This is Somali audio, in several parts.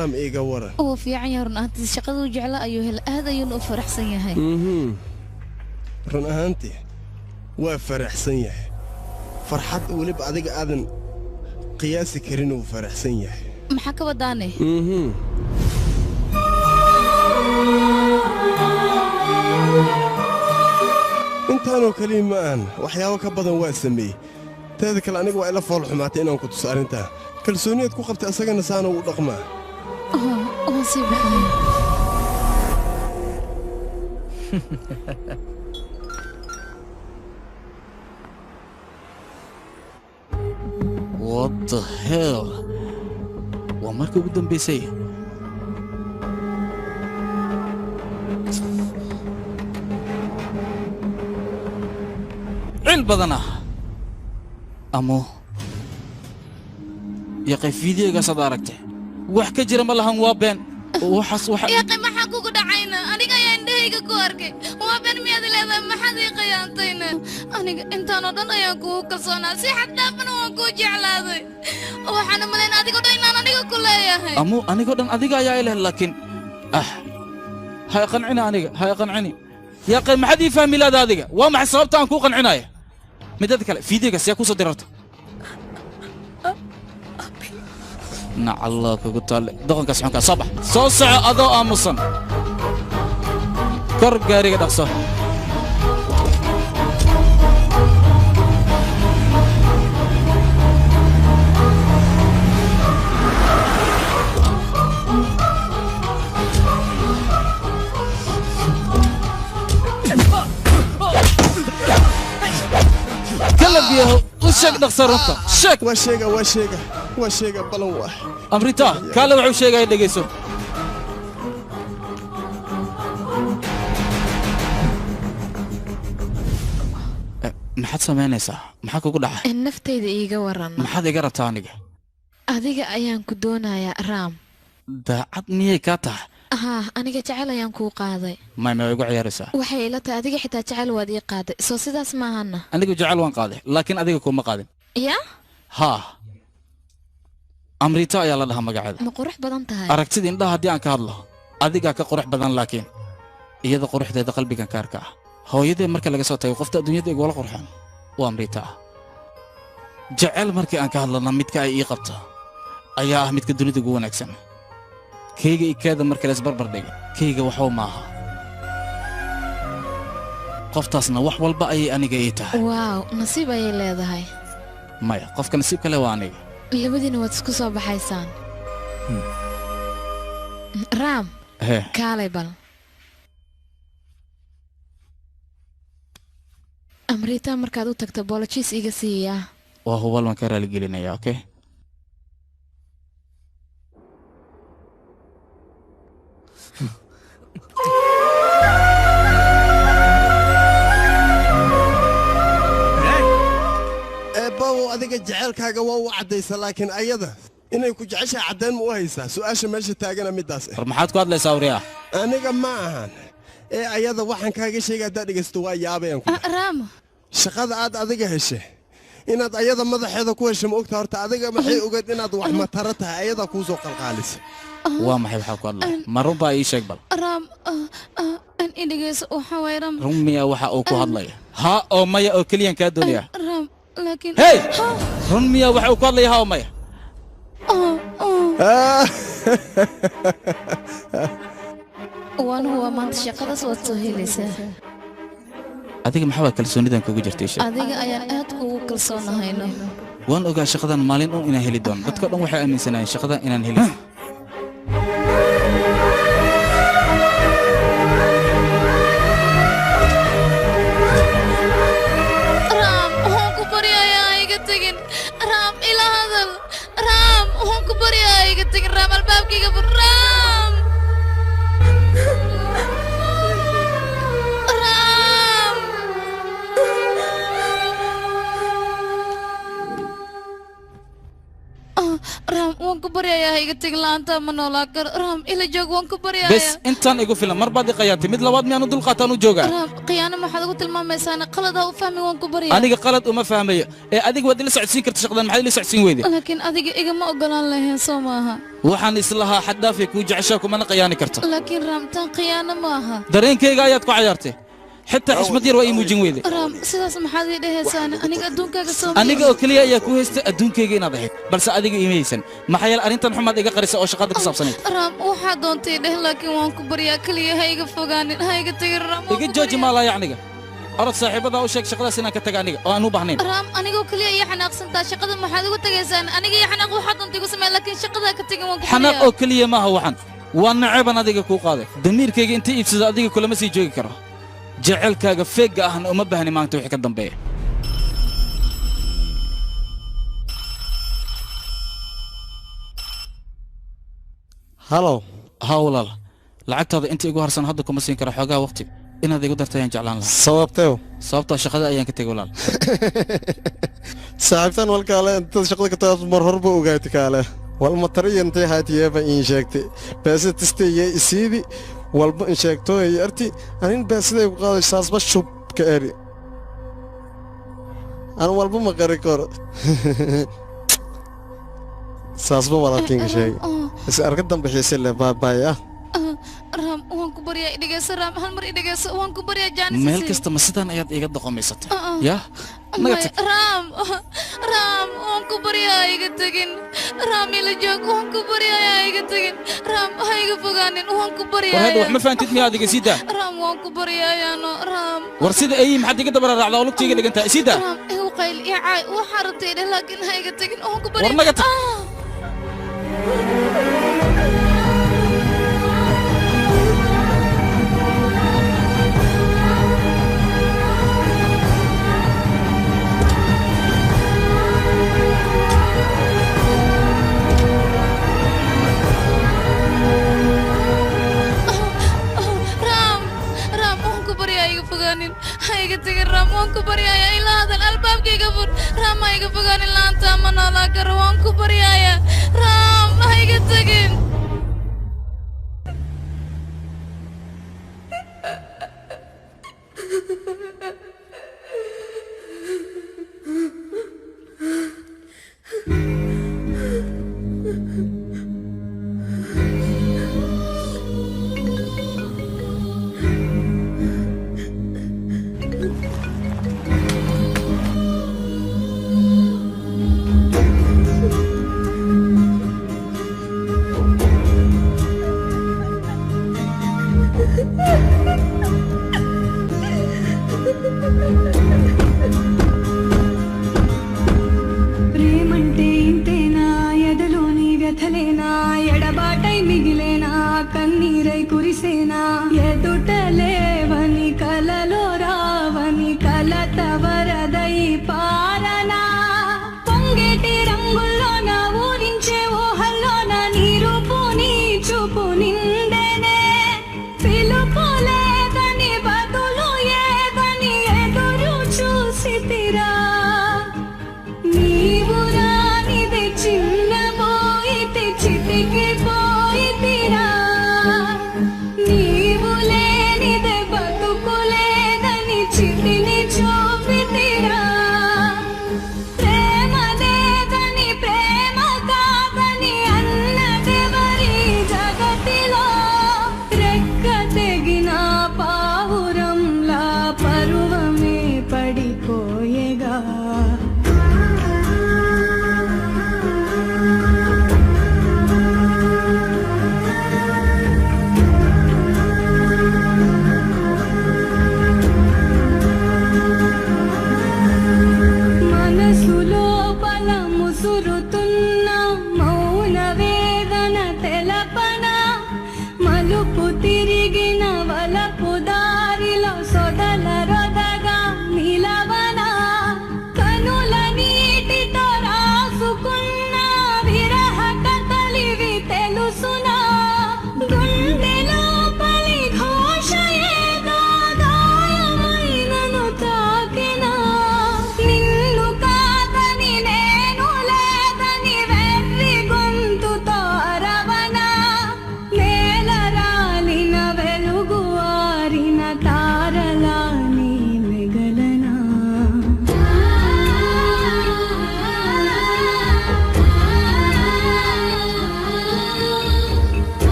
Raam iiga waran. Wuu fiican yahay run ahaantii, shaqaduu jeclaa ayuu helay, aad ayuuna u faraxsan yahay. Run ahaantii waa faraxsan yahay, farxad weliba adiga aadan qiyaasi karin uu faraxsan yahay. Maxaa ka wadaane? Intaanoo keliya ma ahan, waxyaabo ka badan waa sameeyey. Teeda kale, aniga waa ila fool xumaatay inaan ku tuso arrintaa. Kalsooniyaad ku qabtay asagana saana u dhaqmaa. Waan sii baxaya. What the hell? Waa markii ugu dambaysay. Cil badan ah amo yaqay fiidiyogaasaad aragtay, wax ka jira ma lahan, waa been waxaas waxa. Yaqi, maxaa kugu dhacayna? Aniga ayaa indhahayga ku arkay. Waa been miyaad leedahay? Maxaad ii khiyaantayna? Aniga intaanoo dhan ayaan kugu kalsoonaa, si xad dhaafana waan kuu jeclaaday. Waxaana malayn adigoo dhan inaan aniga ku leeyahay. Amo, anigoo dhan adiga ayaa ileh, laakiin ah ha qancini, aniga ha qancini yaqay. Maxaad ii fahmi laada adiga? Waa maxay sababta aan kuu qancinaya? Midada kale, fiidiyogaas yaa kusoo dirarta? Nacallah kugu taalle, doqonkaas xunkaa. Soo bax, soo soco adoo aamusan, kor gaariga dhaqso. Kalab yahow, u sheeg dhaqso runta, sheeg. Waa sheega, waa sheega, waa sheega, balan waa. Amrita, kaale wuxuu sheegaya dhegayso. Maxaad samaynaysaa? Maxaa kugu dhacay? Naftayda iiga waran. Maxaad iga rabtaa aniga? Adiga ayaan ku doonayaa, Raam. Daacad miyay kaa tahay? Haa, aniga jecel ayaan kuu qaaday. May, ma igu ciyaaraysaa? Waxay ila tahay adiga xitaa jecel waad ii qaaday, soo sidaas maahana? Anigu jecel waan qaaday, laakiin adiga kuma qaadin. Yaa? Haa, Amrita ayaa la dhahaa magaceeda. Ma qurux badan tahay? Aragtida indhaha haddii aan ka hadlo, adigaa ka qurux badan, laakiin iyada quruxdeeda qalbigan ka arka ah. Hooyadee marka laga soo tago, qofta adduunyada igula qurxoon waa Amrita ah. Jecel markii aan ka hadlana, midka ay ii qabto ayaa ah midka dunida ugu wanaagsan. Kayga iyo keeda marka la isbarbar dhiga, kayga waxba maaha. Qoftaasna wax walba ayay aniga ii tahay. Waaw, nasiib ayay leedahay. Maya, qofka nasiibka leh waa aniga. Labadiina waad isku soo baxaysaan. Raam. Hee? Kaalay bal. Amrita markaad u tagto apologies iga siiyaa. Waa hubal, waan ka raaligelinaya. Okay. Eebbabow, adiga jeceelkaaga waa u caddaysa, laakiin ayada inay ku jeceshahay caddeen ma u haysaa? Su'aasha meesha taagana middaas ah. War maxaad ku hadlaysaa, awriyaa? Aniga ma ahan ee ayada waxaan kaaga sheegay haddaad dhegaysto waa yaabayaan ku. Raam. Shaqada aad adiga heshay inaad ayada madaxeeda ku heshay, ma ogta? Horta adiga maxay ogeed inaad wax mataro tahay? Ayadaa kuu soo qalqaalisa. Waa maxay waxaa ku hadlaya? Ma run baa? Ii sheeg bal. Raam, an idhegeyso, waxaa waay Raam. Run miya waxa uu ku hadlaya? Ha oo maya oo keliyaan kaa doonaya. Raam, laakiin Hey, run miya waxa uu ku hadlaya? Ha oo maya. Waan huwa, maanta shaqadaas waad soo helaysaa. Adiga maxaa waa kalsoonidan kugu jirta? Ii sheeg. Adiga ayaan aad kugu kalsoonahayno. Waan ogaa shaqadan maalin un inaan heli doono. Dadka dhan waxay aaminsanaayeen shaqadan inaan heli. Raam, waxaan ku baryayaa ha iga tegin. Raam, ila hadal. Raam, waxaan ku baryayaa ha iga tegin. Raam, albaabkayga fur. Raam, Raam. Ah, Raam, waan ku baryayaa ha iga tegin. La'aantaa ma noolaa karo. Raam, ila joog, waan ku baryayaa. Bes, intaan igu filan. Mar baad i qayaantay, mid labaad miyaanu dulqaataan u joogaa? Raam, khiyaano maxaad ugu tilmaamaysaana? Qalad ha u fahmin, waan ku baryayaa. Aniga qalad uma fahmayo ee adiga waad ila socodsiin karta shaqadan, maxaad ila socodsiin weyday? Laakiin adiga igama ogolaan lahayn, soo maaha? Waxaan islahaa xad dhaafay kuu jeceshaa kumana qiyaani karto. Laakiin Raam, tan khiyaano ma aha. Dareenkayga ayaad ku cayaartay. Xitaa xishmad yar waa ii muujin weyday. Raam, sidaas maxaad ii dhehaysaan? Aniga adduunkaaga soo Aniga oo keliya ayaa ku haystay adduunkayga inaad ahayd, balse adiga iima haysan. Maxaa yeelay arrintan xumaad iga qarisa oo shaqada ku saabsanayd. Raam, waxaa doontay dheh, laakiin waan ku baryaa keliya ha iga fogaanin, ha iga tegin Raam. Iga jooji maalaa yacniga. Orod saaxiibadaa u sheeg shaqadaas inaan ka taga aniga oo aan u baahnayn. Raam, anigoo keliya iyo xanaaqsantaa shaqada maxaad ugu tegaysaan? Aniga iyo xanaaq waxaa doontay igu samee, laakiin shaqadaa ka tegin, waan ku Xanaaq baryaa. oo keliya maaha waxan. Waa naceeban adiga kuu qaaday. Damiirkayga inta iibsado adiga kulama sii joogi karo. Jaceylkaaga feegga ahna uma baahni maanta wixii ka dambeeya. Halow. Haa walaal, lacagtaada inta igu harsan hadda kuma siin kara, xoogaa waqti inaad igu darto ayaan jeclaan lahaa. Sababteew? Sababtoo shaqada ayaan ka tegay walaal. Saaxiibtan walkaale intaad shaqada ka taas mar horba ogaati kaale. Wal matariya intay haatiyeeba iin sheegtay. Beese tistay isiidi walba in sheegto ay arti anin beesiday ku qaaday saasba shub ka eri. An walba ma qari karo. Saasba walaalkiinka sheegay. Is arka dambe xiise leh baabaay ah. Raam, waan ku baryaa, idhegeyso Raam, hal mar idhegeyso, waan ku baryaa jaanis. Meel kasta ma sidaan ayaad iiga doqomaysatay? Yah, naga tag. Raam, Raam, waan ku baryaa ha iga tegin. Raam, ila joog, waan ku baryaa ha iga tegin. Raam, ha iga fogaanin, waan ku baryaa. War hadda wax ma fahantid miyaa adiga? Sii daa. Raam, waan ku baryaayaano Raam. War sida eeyi maxaad iga dabara raacdaa oo lugta iga dhigantaa? Sii daa. Raam, igu qayl iyo caay waxaa rabtay dheh, laakiin ha iga tegin, waan ku baryaa. War naga tag. Raam, Raam, waan ku baryaa iga fogaanin, ha iga tegin Raam, waan ku baryaaya ilaa hadal albaabka iga fur. Raam, ha iga fogaanin, laantaa ma noolaan karo, waan ku baryaaya Raam, ha iga tegin. ప్రేమంటే ఇంతేనా, ఎదలోని వ్యథలేనా, ఎడబాటై మిగిలేనా, కన్నీరై కురిసేనా, ఎదుట లేవని కలలో రావని కలత వరదై పారనా, పొంగేటి రంగుల్లోన ఊరించే ఊహల్లోన నీ రూపు నీ చూపు నిండేనే, పిలుపు లేదని బదులు ఏదని ఎదురు చూసితిరా, నీవు రానిది చిన్నబోయితే చితికి పోయితిరా, నీవు లేనిదే బతుకు లేదని చితిని చూపితిరా, ప్రేమ లేదని ప్రేమ కాదని అన్నదెవరి జగతిలో, రెక్క తెగిన పావురంలా పరువమే పడిపోయేగా.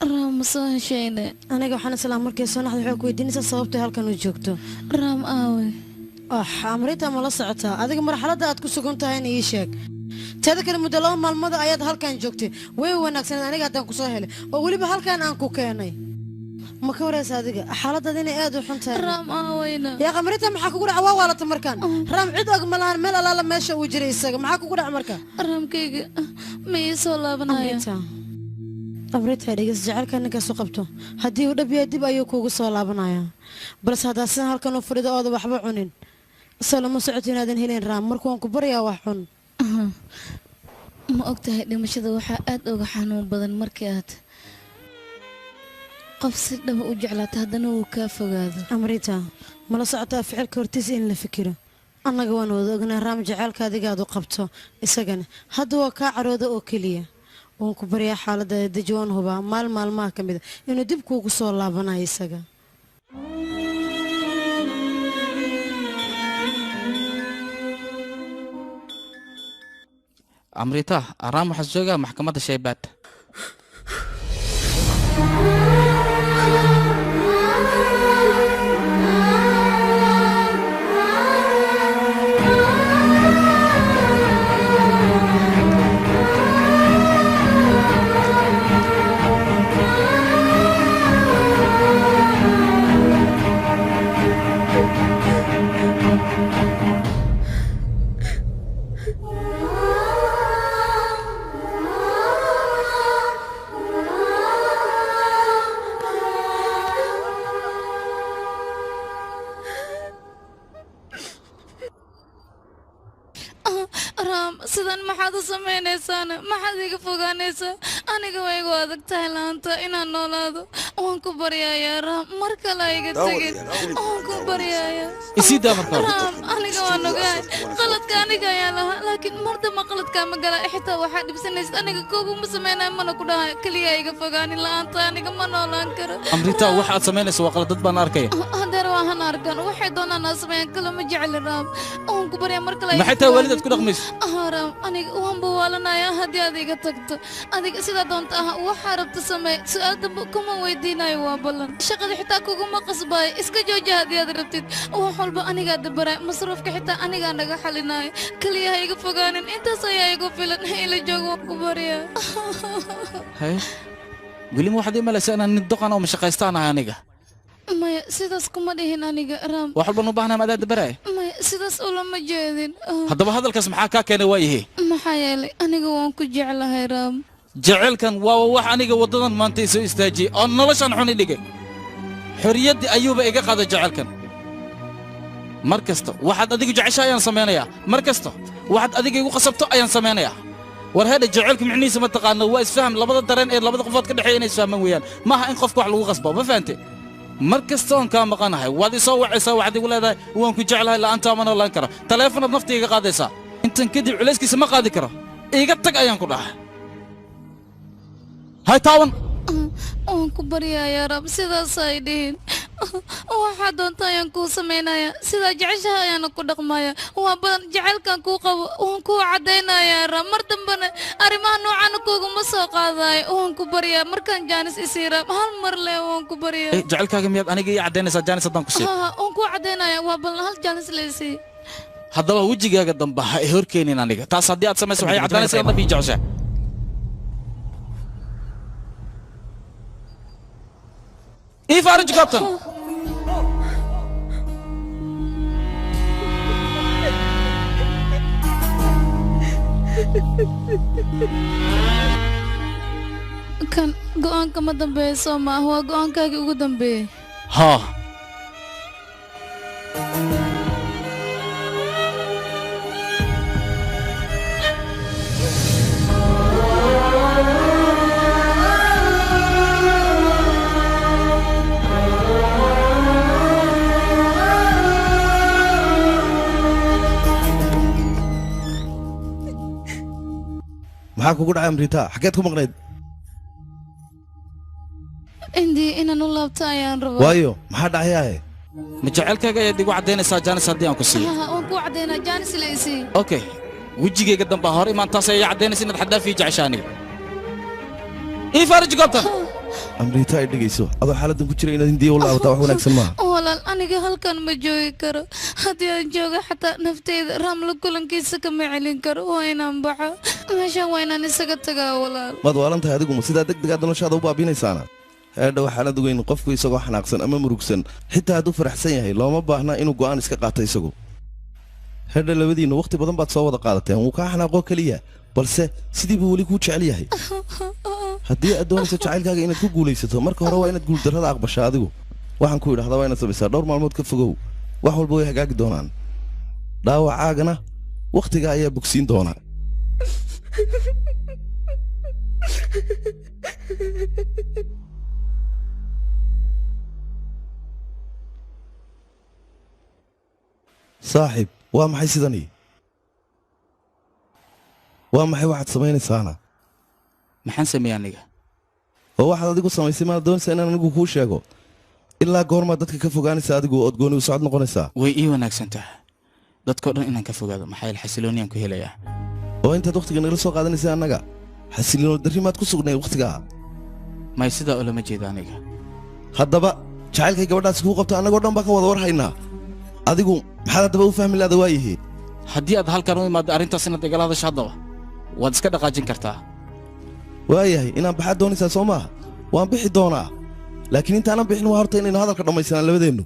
Raam, ma soo heshayne? Aniga waxaan islaam markay soo naxda waxay ku weydiinaysaa sababtay halkan u joogto. Raam aawe? Ah, Amrita, ma la socotaa adiga marxaladda aad ku sugan tahayna? Ii sheeg. Teeda kale, muddo 2 maalmood ayaad halkan joogtay. Way wanaagsaneed aniga haddaan ku soo helay oo weliba halkan aan ku keenay. Ma ka waraysa adiga xaaladaad inay aad u xun tahay? Raam aaweyna? Yaa Amrita, maxaa kugu dhaca? Waa waalata markaan. Raam cid og ma lahan meel alaala meesha uu jiray isaga. Maxaa kugu dhaca marka? Raamkayga ma ii soo laabanaya? Amrita, Amrita, dhegeys. Jecelka ninkaas u qabto haddii uu dhab yahay, dib ayuu kuugu soo laabanayaa, balse haddaa sidan halkan u fadhido ooda waxba cunin, soo lama socoto inaadan helin Raam. Marka waan ku baryaa, wax cun. Ma og tahay, dhimashada waxaa aad uga xanuun badan markii aad qof si dhaba u jeclaata, haddana uu kaa fogaado. Amrita, mala socotaa ficilka hortiisa in la fikiro? Annaga waan wada ognaa Raam jaceylka adiga aad u qabto, isagana hadda waa kaa carooda oo keliya. Waan ku baryaa, xaaladda deji. Waan hubaa maalin maalmaha ka mid a inuu dib kuugu soo laabanayo isaga. Amrita, Raam waxaa joogaa maxkamadda shaybaad. Raam, sidan maxaad u samaynaysaana? Maxaad iga fogaanaysaa? Aniga way igu adag tahay laanta inaan noolaado. Waan ku baryayaa Raam, mar kale ha iga tegin. Waan ku baryayaa. Isii daa marka hore. Raam, aniga waan ogahay qaladka aniga ayaa lahaa, laakiin mar damba qaladkaa ma gala. Xitaa waxaa dhibsanaysid aniga kuguma samaynayo, mana ku dhahayo. Keliya iga fogaanin. La'aanta aniga ma noolaan karo. Amrita, waxa aad samaynayso waa qalad, dad baan arkaya. Hadeer waa han arkan, waxay doonaan ha sameeyaan, kale ma jecli. Raam, waan ku baryaa, mar kale ha iga Maxay tahay fogaanin. Walidaad ku dhaqmayso? Raam, aniga waan buwaalanayaa haddii aad iga tagto. Adiga sidaa doonta ah, waxaa rabta samee. Su-aal dambe kuma weydiinayo, waa ballan. Shaqada xitaa kuguma qasbaayo, iska jooji haddii aad rabtid. Wax walba anigaa dabaray, masruufka xitaa anigaa naga xalinayo. Keliya ha iga fogaanin, intaas ayaa igu filan. Ila joogo, waan ku baryaa. Haye, weli ma waxaad ii malaysaa inaan nin doqon oo mashaqaystaan ahay aniga? Maya, sidaas kuma dhihin aniga, Raam. Wax walban u baahnaa maadaa dabaraya? Maya, sidaas ulama jeedin. Haddaba hadalkaas maxaa kaa keenay waayahe? Maxaa yeelay aniga waan ku jeclahay, Raam. Jaceylkan waa wax aniga waddadan maanta isoo istaajiyey oo noloshan xun i dhigay. Xorriyaddii ayuuba iga qaaday jaceylkan. Mar kasta waxaad adigu jecesha ayaan samaynayaa, mar kasta waxaad adiga igu qasabto ayaan samaynayaa. War heedha, jaceylka micnihiisa ma taqaano? Waa isfaham labada dareen ee labada qofood ka dhexeeya inay isfahmaan weeyaan, maaha in qofka wax lagu qasbo. Ma fahante? Mar kasta oon kaa maqanahay waad isoo wacaysaa, waxaad igu leedahay waan ku jeclahay, la'aantaa ma noolaan karo. Taleefonaad nafta iga qaadaysaa. Intan kadib culayskiisa ma qaadi karo. Iga tag ayaan ku dhahay, hay taawan. Waan ku baryayaa Raam, sidaas ay dhihin. Waxaa doonta ayaan kuu samaynayaa, sidaa jeceshaha ayaana ku dhaqmaya. Waa badan jacaylkan kuu qabo, waan kuu caddaynayaa Raam. Mar dambena arrimaha noocaana kuuguma soo qaadayo. Waan ku baryaa, markaan jaanis isii Raam, hal mar le, waan ku baryaa. Eh, jacaylkaaga miyaad aniga ii caddaynaysaa jaanis haddaan ku siiyo? Haa, waan kuu caddaynaya, waa balan, hal jaanis la isii. Haddaba wejigaaga dambe ha i horkeenin aniga. Taas haddii aad samayso, waxay caddaanaysaa inaad ii jeceshahay. Ii faarij goobtan. Kan go'aanka ma dambeeya soo maaha? Waa go'aankaagii ugu dambeeyey? Haa. Maxaa kugu dhacay, Amrita? Xageed ku maqnayd? Indii inaan u laabto ayaan rabaa. Waayo, maxaa dhacayaaye? Ma jacaylkaaga ayaad igu caddaynaysaa jaanis haddii aan ku siiyo? Haa, waan kuu caddaynaa, jaanis la isii. Okay, wejigayga dambe hor imaan. Taas ayaa caddaynaysa inaad xad dhaaf ii jeceshaa aniga. Ii faarij goobtan. Amriita ay dhegayso, adoo xaaladdan ku jira inaad Hindiya u laabataa wax wanaagsan maaha. Walaal, aniga halkan ma joogi karo. Haddii aan joogo xataa nafteyda Raamla kulankiisa kama celin karo. Waa inaan baxo meeshan, waa inaan isaga tagaa walaal. Maad waalan tahay adigu? Ma sidaa deg deg aad noloshaada u baabiinaysaana? Heedha, waxaanad ogeyn qofku isagoo xanaaqsan ama murugsan, xitaa hadduu faraxsan yahay, looma baahna inuu go'aan iska qaato isagu. Heedha, labadiinnu wakhti badan baad soo wada qaadateen. Wuu kaa xanaaqoo keliya, balse sidii buu weli kuu jecel yahay. Haddii aad doonayso jacaylkaaga inaad ku guulaysato, marka hore waa inaad guuldarrada aqbashaa. Adigu waxaan ku idhahdaa waa inaad samaysaa dhowr maalmood ka fogow. Wax walba way hagaagi doonaan, dhaawacaagana wakhtiga ayaa bogsiin doona. Saaxiib, waa maxay sidani? Waa maxay waxaad samaynaysaana? Maxaan sameeyey aniga? Oo waxaad adigu samaysay maad doonaysaa inaan anigu kuu sheego? Ilaa goormaad dadka ka fogaanaysa adigu ood gooni u socod noqonaysaa? Way ii wanaagsan tahay dadkoo dhan inaan ka fogaado, maxaa yeele xasilooniyaan ku helayaa. Oo intaad wakhtiga nagala soo qaadanaysa annaga xasiloon darri maad ku sugnayd wakhtigaa? May, sidaa ulama jeeda aniga. Haddaba jacaylkay gabadhaasi kuu qabto annagoo dhan baa ka wada war haynaa. Adigu maxaad haddaba u fahmi lahda waayihi? Haddii aad halkan u imaaddo arrintaas inaad igala hadasho, haddaba waad iska dhaqaajin kartaa. Waayahay, inaan baxaad doonaysaa soo maaha? Waan bixi doonaa, laakiin intaanan bixin waa horta inaynu hadalka dhammaysanaan labadeennu.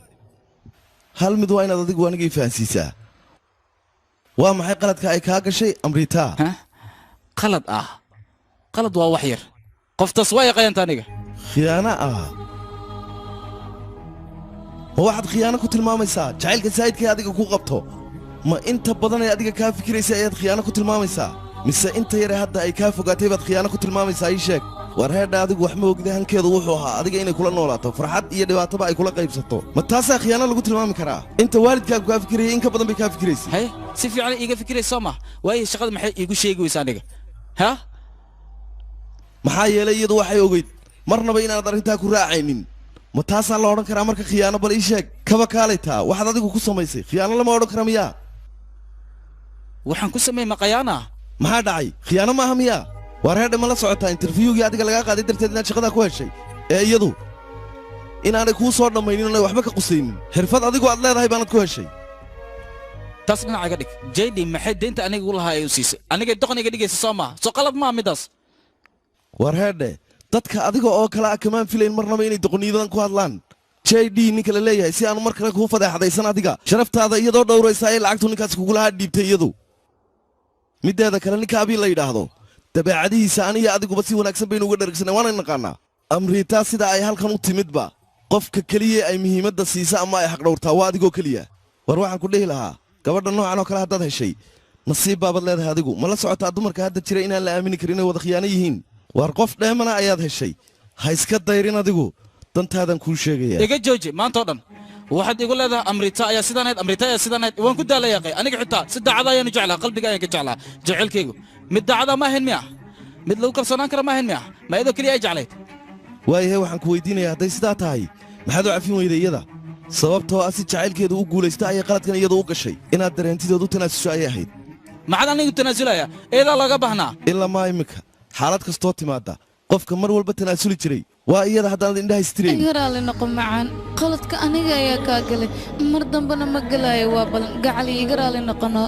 Hal mid waa inaad adigu aniga ii fahansiisaa: waa maxay qaladka ay kaa gashay Amriitaa? Qalad ah? Qalad waa wax yar. Qoftaas waa yaqaanta aniga. Khiyaano ah? Ma waxaad khiyaano ku tilmaamaysaa jacaylka saa'idka adiga ku qabto? Ma inta badan ee adiga kaa fikiraysa ayaad khiyaano ku tilmaamaysaa, mise inta yare hadda ay kaa fogaatay baad khiyaano ku tilmaamaysaa? Ii sheeg. War heedha, adigu wax ma ogida. Hankeedu wuxuu ahaa adiga inay kula noolaato, farxad iyo dhibaataba ay kula qaybsato. Ma taasaa khiyaano lagu tilmaami karaa? Inta waalidkaagu kaa fikirayay in ka badan bay kaa fikiraysay. Haye, si fiican iiga fikiraysa soo ma? Waayo, shaqada maxay iigu sheegi weysa aniga? Ha? Maxaa yeelay iyadu waxay ogeyd marnaba inaanad arrintaa ku raacaynin. Ma taasaa la odhan karaa marka khiyaano? Bal ii sheeg. Kaba kaalay, taa waxaad adigu ku samaysay khiyaano lama odhan kara miyaa? Waxaan ku sameeyey ma khiyaana? Maxaa dhacay? Khiyaano maaha miyaa? Waar heedha, ma la socotaa interviewgii adiga lagaa qaaday darteed inaad shaqadaa ku heshay, ee iyadu inaanay kuu soo dhammaynin oonay waxba ka qusaynin? Xirfad adigu aad leedahay baanad ku heshay. Taas dhinaca iga dhig. JD maxay deynta aniga u lahaa ay u siisay? Anigay doqon iga dhigaysa soo maaha? Soo qalad maa midaas? War heedhe, dadka adiga oo kale ah kamaan filayn marnaba inay doqoniyadan ku hadlaan. JD ninka la leeyahay, si aanu mar kale kuu fadeexadaysan adiga sharaftaada iyadoo dhowraysa ayay lacagtu ninkaas kugulahaa dhiibtay iyadu. Middeeda kale, ninka Abii la yidhaahdo dabeecadihiisa aniyo adiguba si wanaagsan baynu uga dharagsanay, waana naqaannaa. Amriitaa sida ay halkan u timidba, qofka keliya ay muhiimadda siisa ama ay xaqdhowrtaa waa adigoo keliya. War waxaan ku dhihi lahaa, gabadha noocan oo kale haddaad heshay, nasiib baabaad leedahay adigu. Ma la socotaa dumarka hadda jira inaan la aamini karin, inay wada khiyaano yihiin? Waar qof dheemana ayaad heshay, ha iska dayrin adigu. Dantaadan kuu sheegaya. Iga jooji. Maanta oo dhan waxaad igu leedahay Amrita ayaa sidaan ahayd, Amrita ayaa sidaan ahayd. Waan ku daalayaqay aniga. Xitaa si daacada ayaanu jeclaa, qalbiga ayaan ka jeclaa. Jaceylkaygu mid daacada ma ahayn miya? Mid lagu kalsoonaan kara ma ahayn miya? Ma iyadoo keliya ay jeclayd? Waayahay, waxaan ku weydiinayaa, hadday sidaa tahay maxaad u cafin weyday iyada? Sababtoo ah si jacaylkeedu u guulaysta ayay qaladkan iyadu u gashay. Inaad dareensidood u tanaasusho ayay ahayd. Maxaad anigu tanaasulaya? Iyadaa looga baahnaa. Ilaa maa iminka xaalad kastoo timaadda qofka mar walba tanaasuli jiray waa iyada, haddaanad indhaha istirayn. Iga raali noqo macaan, qaladka aniga ayaa kaa galay. Mar dambena ma galaayo, waa balan. Gacali, iga raali noqono.